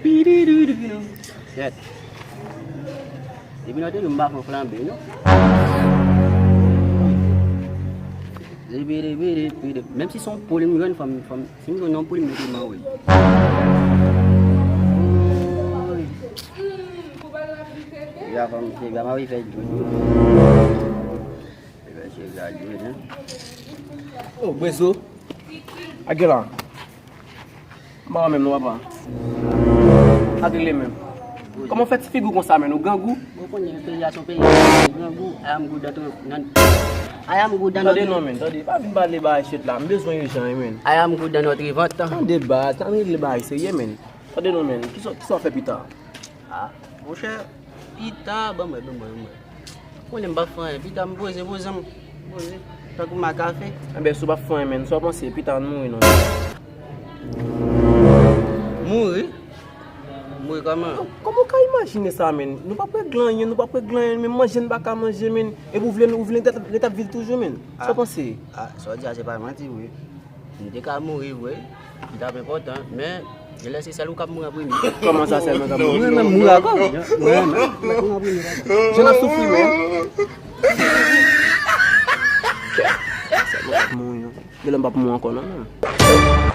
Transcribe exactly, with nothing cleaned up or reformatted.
Kèt. Depi nan te nou m pa fè flanbe, non. Menm si se yon poul, m jwenn fanm, fanm, si m jwenn yon poul, m mete m anwo l. Ya fanm, se gama wi fè djòl. Se gama wi fè djòl, hein. Oh, Bwezo. Agela. M pa wè menm non, papa. Ak li menm. Kòman w fè ti figi w konsa, menn? Ou grangou? Ou konnen peyi a se yon peyi grangou. I am good at nan. I am good at. Tande non, menn, tande. Pa vin pale bagay shit la. M bezwen ijan wi, menn. I am good at not event. Tande baz, ann regle bagay serye, menn. Tande non, menn. Kisa, kisa w ap fè pita? Ah, monchè, pita, ban mwen, ban mwen, ban mwen. Konnen m p ap fè anyen. Pita m poze, poze m. Poze. Tankou makafe. Enben, si w p ap fè anyen, menn, sa w panse? Pita ann mouri non. Mouri? Mouri kòman? Kòman w ka imajine sa, menn? Nou p ap regle anyen, nou p ap regle anyen, menn, manje n pa ka manje, menn. Epi w vle, w vle ret ap, ret ap viv toujou, menn. Sa w panse? Ah, sa w di a se pa manti vre. M te ka mouri vre, li t ap enpòtan, men genlè se sèl ou k ap mouri an premye. Kòman sa sèl mwen k ap mouri? Mwen menm mouri ankò. Mwen menm, mwen mouri an premye, papa. Jan n ap soufri, men. Sèl mwen k ap mouri, non. Genlè m p ap mouri ankò, non, menm.